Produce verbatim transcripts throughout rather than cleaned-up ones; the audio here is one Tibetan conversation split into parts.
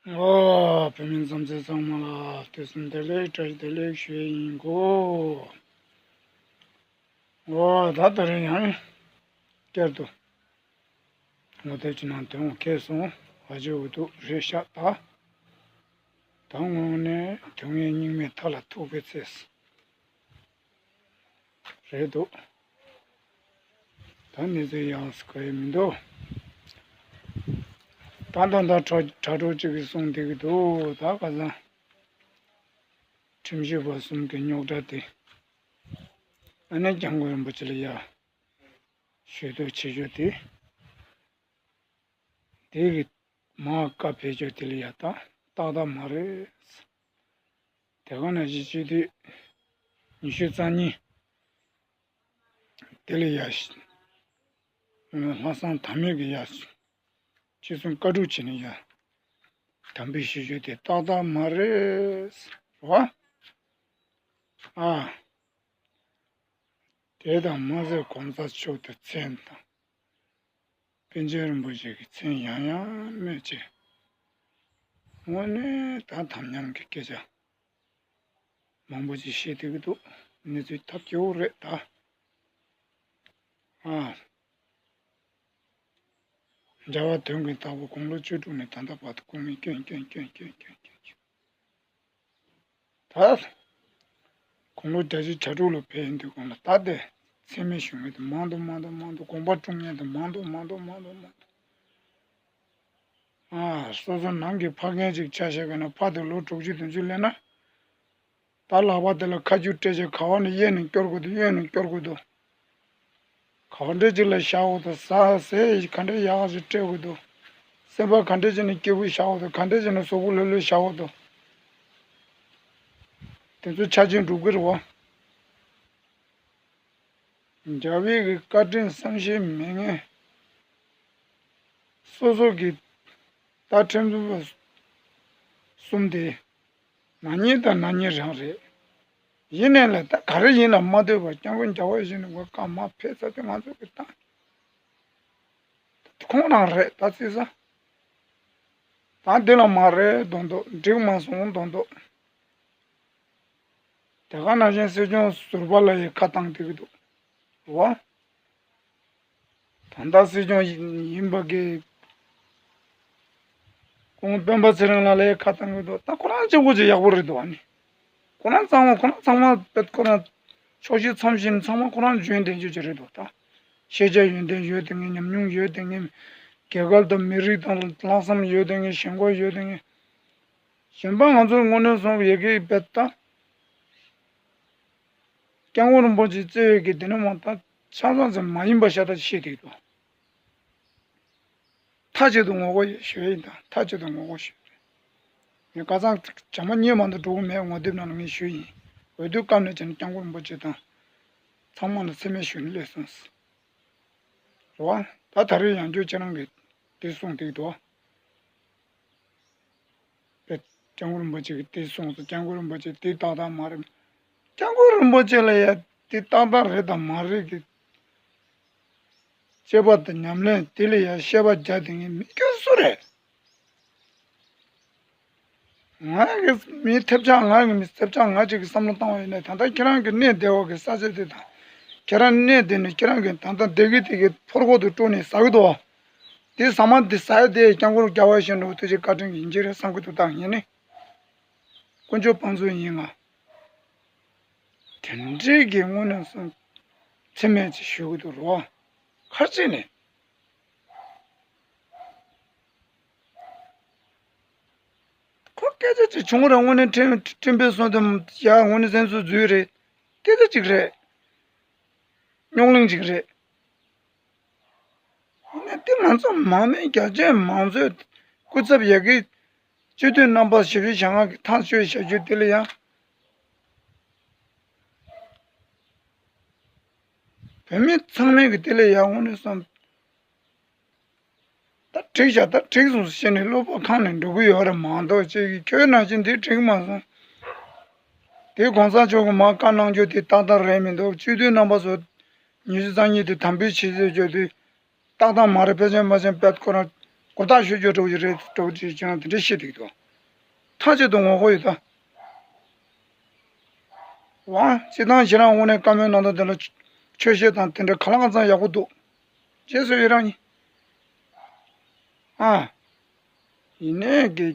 ཨོ། བོད་མི་རྣམས་ཚང་མ་ལ་དུས་གསུམ་བདེ་ལེགས་བཀྲ་ཤིས་བདེ་ལེགས་ཞུ་ཡི་ཡིན་གོ། ཨོ། ད་ད་རེས་ཡང་བསྐྱར་དུ་ངོ་དེབ་ཀྱི་ནང་དོན་ཁེལ་སོང་། ཨ་ཅེ་འུ་ཐུག་རེད་ཤག་ད་ད་དངོས་གནས་དོན་ངན་སྙིང་མའི་མཐའ་ལ་ཐུག་པའི་ཚེ། རེད་འདུག་ད་གནས་ཚུལ་ཡག་ཟེར་ག་ཡེ་མི་འདུག་ད་ད་ད་དྲ་དྲ་གྲོགས་གཅིག་གིས་གསུངས་བསྡད་ཀྱི་འདུག་ད་ཁ་སང་ཁྲིམས་ཞིབ་པ་གསུམ་གྱི་རྙོག་དྲ་དེ། ཨ་ནི་སྐྱབས་མགོན་རིན་པོ་ཆེ་ལ་ཡ་ཞུ་གཏུག་བྱེད་རྒྱུ་དེ། དེ་གི་མར་བཀའ་ཕེབས་རྒྱུ་དེ་ལ་ཡ་ད་ཏག་ཏག་མ་རེད། དེ་ག་ནང་བཞིན་སྤྱི་འཐུས་ཉི་ཤུ་རྩ་གཉིས་དེ་ལ་ཡ་ལྷག་བསམ་དམ་ཡེ་གི་ཡ་ཅི་གསུང་བཀའ་སྒྲུབ་བྱས་ནས་ཡ་དམ་འབུལ་ཞུ་རྒྱུ་དེ་ཏག་ཏག་མ་རེད་བ། ཨ། དེ་དང་མ་ཟད་གོང་ས་མཆོག་ཏུ་མཚན་དང་། པཎ་ཆེན་རིན་པོ་ཆེ་གི་མཚན་ཡང་ཡང་སྨོས་བྱས། དངོས་གནས་ད་དམ་ཉམས་ཀྱི་སྐད་ཆ་མང་པོ་ཅིག་བཤད་བསྡད་ཀྱི་འདུག་གནས་ཚུལ་ཐབས་སྐྱོ་བོ་རེད་ད། ཨ། མཇལ་བ་དོན་གྱི་བདག་པོ་དགུང་ལོ་བཅུ་དྲུག་ནས་ད་ལྟ་བར་དུ་སྐུ་ངལ་སྐྱོན་སྐྱོན་སྐྱོན་སྐྱོན་སྐྱོན་སྐྱོན་སྐྱོན། ད། དགུང་ལོ་བརྒྱད་ཅུ་གྱ་དྲུག་ལ་ཕེབས་ཡོང་དུས་སྒང་ལ་ད་ལྟའི་མཚན་སྨད་ཞུ་མཁན་དེ་མང་དུ་མང་དུ་མང་དུ་དགོངས་པ་དཀྲུག་མཁན་དེ་མང་དུ་མང་དུ་མང་དུ་མང་དུ། ཨ། སོ་སོ་ནང་གི་ཕ་རྒན་ཅིག་ཆ་བཞག་གི་ན་ཕ་དེ་ལོ་དྲུག་ཅུ་བདུན་ཅུ་སླེབས་ན། ད་ལག་པ་དེ་ལ་ཁ་རྒྱུག་སྤྲད་བྱས་ག་བ་ནས་གཡས་ནས་སྐྱོར་དགོས་འདུག་གཡོན་ནས་སྐྱོར་དགོས་འདུག་ག་འདྲ་ཅིག་ལ་བཞག་འོ་དང་ཟ་ཟས་ག་འདྲ་ཡག་ཅིག་སྤྲད་དགོས་འདུག་སེམས་པ་ག་འདྲ་ཅིག་ནས་སྐྱིད་པོ་བཞག་འོ་དང་ག་འདྲ་ཅིག་ནས་གཟུགས་པོ་ལྷོད་ལྷོད་བཞག་འོ་དང་། དེ་ཚོ་ཆ་རྐྱེན་འགྲུབ་ཀྱི་རེད་བ། མཇལ་བའི་གི་བཀའ་དྲིན་བསམ་ཤེས་མེད་མཁན། སོ་སོ་གི་ད་ཁྲིམས་བཟོ་བ་གསུམ་དེ་ན་ནིང་དང་ན་ནིང་རང་རེད། ཡིན་ནའི་ལ་ད་ག་རེ་ཡིན་ལ་མ་ལྟོས་པར་སྐྱབས་མགོན་རྒྱལ་བ་ཡིད་བཞིན་ནོར་བུ་བཀའ་མ་ཕེབས་ཚར་དུས་ང་ཚོ་གི་ད་ཁོང་རང་རེད་ད་བརྩི་ས། ད་འདི་ལ་མ་རེད་མདོག་མདོག་འགྲིག་མ་སོང་མདོག་མདོག་དེ་ག་ནང་བཞིན་སྲིད་སྐྱོང་ཟུར་པ་ལ་ཡི་ཁ་བཏང་བསྡད་ཀྱི་འདུག་བ། ད་ལྟ་སྲིད་སྐྱོང་ཡིན་པ་གི་སྐུ་ངོ་སྤེན་པ་ཚེ་རིང་ལགས་ལ་ཡི་ཁ་བཏང་གི་འདུག་ད་ཁོ་རང་གཅིག་པོ་ཅིག་ཡག་པོ་རེད་འདུག་ཨ་ནི། ཁོ་རང་ཚང་མ་ཁོ་རང་ཚང་མ་པད་ཁོ་རང་ཕྱོགས་བཞི་མཚམས་བཞི་ནས་ཚང་མ་ཁོ་རང་འཇོན་ལྡན་རྒྱུ་ཅིག་རེད་འདུག་ད་ཤེས་བྱ་ཡོན་ཏན་ཡོད་དེ་ངས་ཉམས་མྱོང་ཡོད་དེ་ངས་རྒྱལ་ཁབ་དང་མི་རིགས་དང་ལྷག་བསམ་ཡོད་དེ་ངས་ཞེན་ཁོག་ཡོད་དེ་ངས། གཞན་པ་ང་ཚོ་དངོས་གནས་སོང་ཡི་གེ་བེད་ད། སྐྱབས་མགོན་རིན་པོ་ཆེ་བརྩེ་བའི་གི་དེ་ནས་མ་ད་ཆ་ཚང་ཚང་མ་ཡིན་པ་ཤ་སྟག་ཤེས་ཀྱི་འདུག་མཐའ་གཅིག་ཏུ་ངོ་རྒོལ་ཞུ་ཡིན་ད་མཐའ་གཅིག་ཏུ་ངོ་རྒོལ་ཞུ་ཡིན། ངས་ཁ་སང་བྱ་མ་གཉིས་མ་གཏོགས་འགྲོ་གི་མེད་ངོ་དེབ་ནང་ལ་ངས་ཞུས་ཡིན། འོས་བསྡུ་སྐབས་ནས་བྱས་ནས་སྐྱབས་མགོན་རིན་པོ་ཆེ་དང་། ཚང་མ་ལ་མཚན་སྨད་ཞུས་ནས་སླེབས་སོང་། རེད་བ། ད་ད་རེས་ཡང་བསྐྱར་ཁྱེད་རང་གིས་དེ་གསུངས་བསྡད་འདུག་པས་སྐྱབས་མགོན་རིན་པོ་ཆེ་གིས་དེ་གསུངས་སོང་། སྐྱབས་མགོན་རིན་པོ་ཆེ་དེ་ཏག་ཏག་མ་རེད། སྐྱབས་མགོན་རིན་པོ་ཆེ་ལ་ཡ་དེ་ཏག་ཏག་རེད་དང་མ་རེད་ཀྱི་དཔྱད་པ་དང་ཉམས་ལེན་དེ་ལ་ཡ་བཤད་པ་རྒྱག་དེ་ངས་མི་སྐྱོ་སུ་རེད། ང་གི་མི་ཐེབས་ཆག་ང་གི་མི་ཐེབས་ཆག་ང་གཅིག་གི་བསམ་བློ་བཏང་བ་ཡིན་ན་ད་ལྟ་ཁྱེད་རང་གི་གནས་བསྡད་བ་གི་ས་ཆ་དེ་དང་། ཁྱེད་རང་གནས་བསྡད་ནས་ཁྱེད་རང་གི་ད་ལྟ་བསྡད་གི་དེ་གི་ཕོར་གོ་དུ་སྤྲོ་ནས་ཟ་གི་འདུག་དེ་ཟ་མ་དེ་ཟ་ཡ་དེ་སྐྱབས་མགོན་རྒྱལ་བ་ཡིད་བཞིན་ནོར་བུ་ཐུགས་རྗེ་བཀའ་དྲིན་གྱི་ཡིན་གྱི་རེད་བསམ་གི་འདུག་ད་ངས་ནི་དཀོན་མཆོག་དཔང་བཙུན་ཡིན་ང་། དེ་འདྲའི་གི་དངོས་གནས་སོང་མཚན་སྨད་ཅིག་ཞུ་གི་འདུག་རོ། ཁར་ཅིག་ནས། ཁོ་སྐད་ཆ་ཅིག་བྱུང་ར་དངོས་གནས་ཁྲིམས་ཁྲིམས་དཔོན་གསུམ་དེ་ཡ་དངོས་གནས་སེམས་གསོ་འཛུལ་རེད། སྐད་ཆ་ཅིག་རེད། རྙོག་གླེང་ཅིག་རེད། དངོས་གནས་དེ་ང་ཚོ་མང་མོས་རྒྱ་ཆེ་མང་གཙོའི་སྐུ་ཚབ་ཡ་གི་སྤྱི་འཐུས་རྣམ་པ་ཞབས་ཞུ་བྱ་ང་གི་ཐག་གཅོད་བྱ་རྒྱུ་དེ་ལ་ཡང་། བོད་མི་ཚང་མས་ཀྱི་དེ་ལས་ཡར་ངོ་ནས་བསམ། ད་འགྲིག་བྱ་ད་འགྲིག་སོང་ཟེར་ནས་བློ་ཕམ་ཁེངས་ནས་འགྲོ་གི་ཡོད་རེད་མ་གཏོགས་ཅིག་གིས་ཁྱོད་ནང་བཞིན་འདི་འགྲིག་མ་སོང་། དེ་གོང་ས་མཆོག་གིས་མར་བཀའ་གནང་རྒྱུ་དེ་ཏག་ཏག་རེད་མི་འདུག་སྤྱི་འཐུས་རྣམ་པ་ཚོ་ཉི་ཤུ་རྩ་གཉིས་དེ་དམ་འབུལ་བྱེད་ཟེར་རྒྱུ་དེ་ཏག་ཏག་མ་རེད། ཕལ་ཆེར་མ་ཆེན་པད་ཁོ་རང་མགོ་ཐག་ཆོད་རྒྱུ་འགྲོ་གི་རེད་འགྲོ་གི་རེད་ཅེས་ནང་དེ་འདྲ་བཤད་འདུག་དོ། མཐའ་གཅིག་ཏུ་ངོ་རྒོལ་ཡོད་ད། ཝང་སྤྱི་བཏང་ཁྱེད་རང་དངོས་གནས་བཀའ་མོལ་གནང་སྟངས་དེ་ལ་ཆོས་བཤད་དང་དེ་འདྲ་ག་ལ་གང་འཚམ་ཡག་པོ་འདུག་རྗེས་སུ་ཡི་རང་ཡིན། ཨ། ཡིན་ནའི་གི།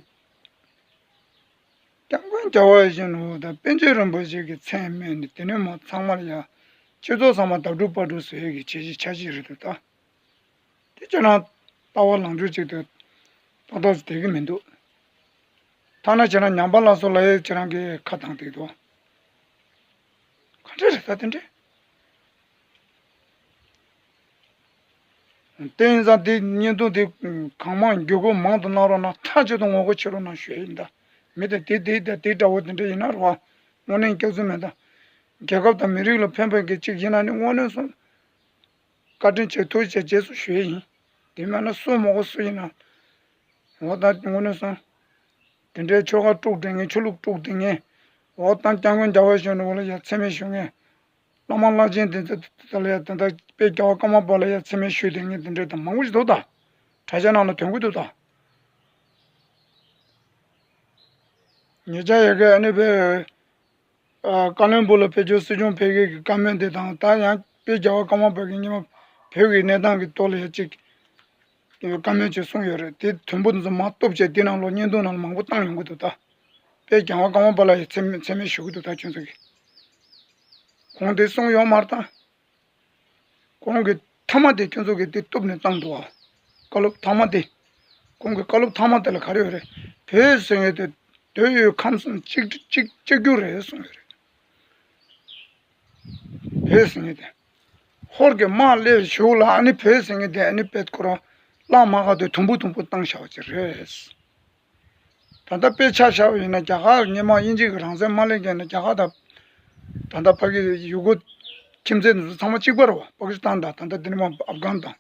སྐྱབས་མགོན་རྒྱལ་བ་ཡིད་བཞིན་ནོར་བུ་དང་པཎ་ཆེན་རིན་པོ་ཆེ་གི་མཚན་སྨོས་ནས་དེ་ནས་མ་ཚང་མ་ལ་ཡ། སྤྱི་ཚོགས་ཚང་མ་ལྡབ་འགྲུབ་པ་འགྲུབ་བཟོ་ཡས་ཀྱི་བྱས་རྗེས་ཆ་ཤས་རེད་འདུག་ད། དེ་ཁྱོད་རང་ལྟ་བ་ལངས་ཕྱོགས་གཅིག་ཏུ་ཏག་ཏག་ཅིག་བསྡད་ཀྱི་མི་འདུག་ཐ་ན་ཁྱེད་རང་ཉམས་པ་སླར་གསོ་ལ་ཡ་ཁྱེད་རང་གིས་ཁ་བཏང་བསྡད་འདུག་ག་འདྲ་རེད་ད་དེ་འདྲ། དེ་ཡིན་ཙང་དེ་བརྙན་ཐུང་དེ་གང་མང་བརྒྱུད་སྐུར་མང་དུ་གནང་རོགས་གནང་། མཐའ་གཅིག་ཏུ་ངོ་རྒོལ་བྱེད་རོགས་གནང་ཞུ་ཡ་ཡིན་ད། མི་དེ་དེ་དེ་དེ་དེ་འདྲ་བོ་དེ་འདྲ་ཡིན་ན་རེད་བ། དངོས་གནས་སྐྱག་རྫུན་མེད་ད། རྒྱལ་ཁབ་དང་མི་རིགས་ལ་ཕན་པའི་གི་གཅིག་ཡིན་ན་ནི་དངོས་གནས་སོང་། བཀའ་དྲིན་ཆེ། ཐུགས་རྗེ་ཆེ། རྗེས་སུ་ཞུ་ཡ་ཡིན། དེ་མིན་ན་སུ་མོ་གོ་སུ་ཡིན་ན། འོ་ད་དངོས་གནས་སོང་། དེ་འདྲའི་ཆོལ་ཁ་དཀྲུགས་དེ་ངས་ཆོས་ལུགས་དཀྲུགས་དེ་ངས། འོ་ད་སྐྱབས་མགོན་རྒྱལ་བ་གཞོན་ནུ་ལ་ཡ་མཚན་སྨད་ཞུ་ངས། བླ་མ་བླ་ཆེན་དེ་ཚོ་དེ་ལ་ཡ་དེ་འདྲ་དཔེ་རྒྱལ་བ་ཀརྨ་པ་ལ་ཡ་མཚན་སྨད་ཞུས་དེ་ངས་དེ་འདྲའི་དང་མང་པོ་ཞིག་འདུག་ད། དྲ་རྒྱ་ནང་ལ་ཐོན་གི་འདུག་ད། ཉེ་ཆར་ཡ་གི་ཨ་ནི་བའི། ཨ། བཀའ་བློན་སྦུག་ལ་ཕེབས་རྒྱུ་སྲིད་སྐྱོང་ཕེབས་མཁན་གྱི་བཀའ་མོལ་དེ་དང་། ད་ཡང་དཔེ་རྒྱལ་བ་ཀརྨ་པ་གིས་སྔོན་མ་བོད་ཀྱི་གནས་སྟངས་ཀྱི་ཐོག་ལ་ཡ་གཅིག་བཀའ་མོལ་ཅིག་གསུངས་ཡོད་རེད། དེ་དུམ་བུ་དེ་ཚོ་མར་གཏུབ་བྱས་དེ་ནང་ལོགས་བརྙན་ཐུང་ནང་ལ་མང་པོ་བཏང་ཡོང་གི་འདུག་ད། དཔེ་རྒྱལ་བ་ཀརྨ་པ་ལ་ཡ་མཚན་མཚན་སྨད་ཞུ་གི་འདུག་ད་ཁྱོད་ཚོ་གིས། གོང་དེ་གསུངས་ཡོད་མ་རེད་ད། གོང་གི་མཐའ་མ་དེ་ཁྱོད་ཚོ་གིས་དེ་གཏུབ་ནས་བཏང་འདུག་ཨ། བཀའ་སློབ་མཐའ་མ་དེ། གོང་གི་བཀའ་སློབ་མཐའ་མ་དེ་ལ་ག་རེ་ཡོད་རེད། བོད་ཟེར་མཁན་དེ་འདོད་ཡོད་ཁམས་གསུམ་གཅིག་གཅིག་གཅིག་གྱུར་རེད་གསུངས་ཡོད་རེད། བོད་ཟེར་མཁན་དེ། ཧོར་གྱི་དམག་སླེབས་གཞུག་ལ་ཨ་ནི་བོད་ཟེར་མཁན་དེ་ཨ་ནི་དཔེ་ཁོ་རང་བླ་མ་ག་དེ་དུམ་བུ་དུམ་བུ་བཏང་བཞག་པ་ཅིག་རེད། ད་ལྟ་དཔེ་ཆ་བཞག་པ་ཡིན་ན་རྒྱ་གར་སྔོན་མ་དབྱིན་ཇི་གི་རང་བཙན་མ་སླེབས་སྔོན་ནས་རྒྱ་གར་དང་། ད་ལྟ་ཕ་གི་ཡུ་གུར་ཁྱིམ་མཚེས་འདི་ཚོ་ཚང་མ་གཅིག་པ་རེད་བ། པ་ཀི་སི་ཐན་དང་ད་ལྟ་འདི་ནས་མར་ཨབ་གྷན་དང་།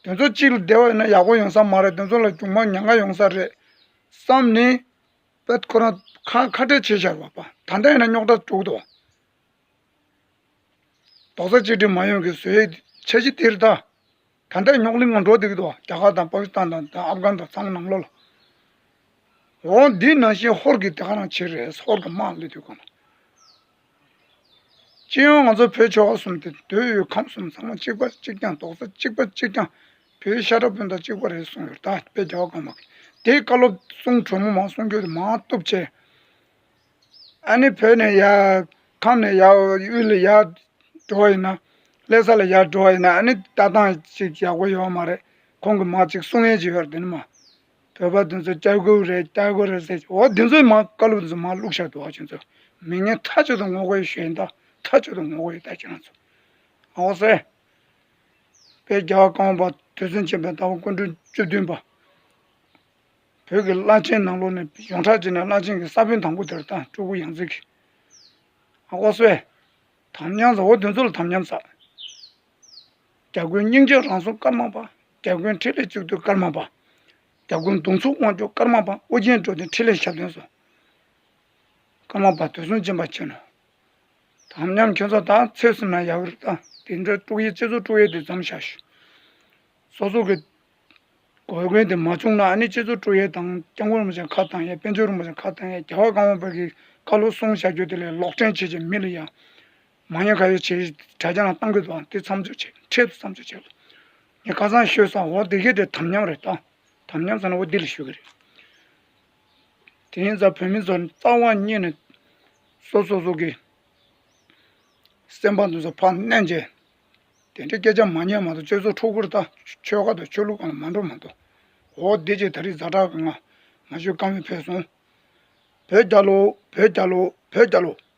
དེ་ཚོ་གཅིག་ལ་བསྡད་པ་ཡིན་ན་ཡག་པོ་ཡོང་ས་མ་རེད། དེ་ཚོ་ལ་གྱོང་མ་ཉེན་ཁ་ཡོང་ས་རེད་བསམ་ནས། པད་ཁོ་རང་ཁ་ཁ་བྲལ་བྱས་བཞག་པ། ད་ལྟ་ཡིན་ན་རྙོག་དྲ་འགྲོ་གི་འདུག་རྡོག་རྩ་གཅིག་སྒྲིལ་མ་ཡོང་གི་བཟོ་ཡས་འཆར་གཞི་དེ་རེད་ད། ད་ལྟ་རྙོག་གླིང་ངང་འགྲོ་བསྡད་ཀྱི་འདུག་རྒྱ་གར་དང་པ་ཀི་སི་ཐན་དང་ཨབ་གྷན་དང་ཚང་མ་ནང་ལོགས་ལ། འོ་འདི་ནང་བཞིན་ཧོར་གྱི་དེ་ག་རང་བྱེད་རེད། ཧོར་གྱི་དམག་སླེབས་དུས་གང་ལ། སྤྱི་ཡོངས་ང་ཚོ་བོད་ཆོལ་ཁ་གསུམ་དེ་འདོད་ཡོད་ཁམས་གསུམ་ཚང་མ་གཅིག་པ་གཅིག་རྐྱང་། རྡོག་རྩ་གཅིག་པ་གཅིག་རྐྱང་། བོད་ཤ་ཁྲག་སྤུན་ཟླ་གཅིག་པ་རེད་གསུངས་ཡོད་ད། དཔེ་རྒྱལ་བ་ཀརྨ་གིས་དེའི་བཀའ་སློབ་གསུང་དྲོན་མོ་མང་གསུང་རྒྱུ་དེ་མང་སྟོབས་ཆེ། ཨ་ནི་བོད་ནས་ཡར་ཁམས་ནས་ཡར་དབུས་ལ་ཡར་འགྲོ་བ་ཡིན་ན། ལྷ་ས་ལ་ཡར་འགྲོ་བ་ཡིན་ན་ཨ་ནི་ལྟ་སྟངས་ཅིག་ཡག་པོ་ཡོད་མ་རེད། ཁོང་གིས་མར་ཅིག་གསུང་ཡས་ཅིག་ཡོད་རེད་དེ་ནི་མ། བོད་པ་དེ་ཚོ་སྐྱབས་མགོན་རེད་སྐྱབས་མགོན་རེད་ཟེར། འོ་དེ་ཚོས་མར་བཀའ་སློབ་དེ་ཚོ་མར་བླུགས་བཞག་འདུག་བ། ཁྱོད་ཚོ་མི་ངན་མཐའ་གཅིག་ཏུ་ངོ་རྒོལ་ཞུ་ཡིན་ད། མཐའ་གཅིག་ཏུ་ངོ་རྒོལ་ཡིན་ད་ཁྱེད་རང་ཚོ། ཨ་འོ་ཟེར། དཔེ་རྒྱལ་བ་ཀརྨ་པ་དུས་གསུམ་མཁྱེན་པའི་ཟླ་བ་སྐུ་ཕྲེང་བཅུ་བདུན་པ། བོད་ཀྱི་བླ་ཆེན་ནང་ལོགས་ནས་ཡོངས་གྲགས་བྱས་ནས་བླ་ཆེན་གྱི་ས་བོན་དང་པོ་དེ་རེད་ད། སྤྲུལ་སྐུ་ཡང་རྩེ་གི། ཨ་འོ་ཟེར། དམ་ཉམས་ཟེར། འོ་དེ་ཚོ་ལ་དམ་ཉམས་ཟེར། རྒྱལ་ཀུན་སྙིང་རྗེ་རང་སྲུང་ཀརྨ་པ། རྒྱལ་ཀུན་འཕྲིན་ལས་གཅིག་བསྡུས་ཀརྨ་པ། རྒྱལ་ཀུན་གདུང་འཚོབ་དབང་ཕྱུག་ཀརྨ་པ། ཨོ་རྒྱན་འགྲོ་དོན་འཕྲིན་ལས་ཞབས་བརྟན་སོགས། ཀརྨ་པ་དུས་གསུམ་མཁྱེན་པ་མཁྱེན་ནོ། དམ་ཉམས་ཁྱོད་ཚོ་ད་ཚོད་ཟིན་ན་ཡག་གི་རེད་ད། དེ་འདྲ་དཀྲུག་ཡས་སྤྱི་ཚོགས་དཀྲུག་ཡས་དེ་མཚམས་བཞག་ཞུ། སོ་སོ་གི་གོ་སྐོན་དེ་མ་བྱུང་ན་ཨ་ནི་སྤྱི་ཚོགས་དཀྲུག་ཡས་དང་སྐྱབས་མགོན་རིན་པོ་ཆེ་ཁ་བཏང་ཡས། པཎ་ཆེན་རིན་པོ་ཆེ་ཁ་བཏང་ཡས། རྒྱལ་བ་ཀརྨ་པ་གི་བཀའ་སློབ་གསུང་བཞག་རྒྱུ་དེ་ལས་ལོག་འགྲེལ་བྱས་བྱས་མི་ལ་ཡ། མ་ཉེས་ཁ་གཡོགས་བྱས། དྲ་རྒྱ་ནང་བཏང་གི་འདུག་དེ་མཚམས་འཇོག་བྱས། འཕྲལ་དུ་མཚམས་འཇོག་བྱས། ངས་ཁ་སང་ཤོད་སོང་། འོ་དེ་གས་དེ་དམ་ཉམས་རེད་ད། དམ་ཉམས་ཟེར་ན་འོ་འདི་ལ་ཞུ་གི་རེད། དེ་ཡིན་ཙང་བོད་མི་ཚོ་རྩ་བ་ཉིད་ནས་སོ་སོ་སོ་གི་སེམས་པ་འདི་ཚོ་ཕར་མནན་བྱས། དེ་འདྲའི་སྐད་ཆ་མ་ཉན་མ་གཏོགས་སྤྱི་ཚོགས་འཁྲུག་གི་རེད་ད། ཆོལ་ཁ་དང་ཆོས་ལུགས་སྒང་ལ་མ་འགྲོ་མ་གཏོགས། འོ་འདི་ཅིག་ད་རེས་ཛ་དྲག་གི་ང་མ་ཞུ་བཀའ་མོལ་ཕེབས་སོང་། བོད་རྒྱལ་ལོ། བོད་རྒྱལ་ལོ། བོད་རྒྱལ་ལོ།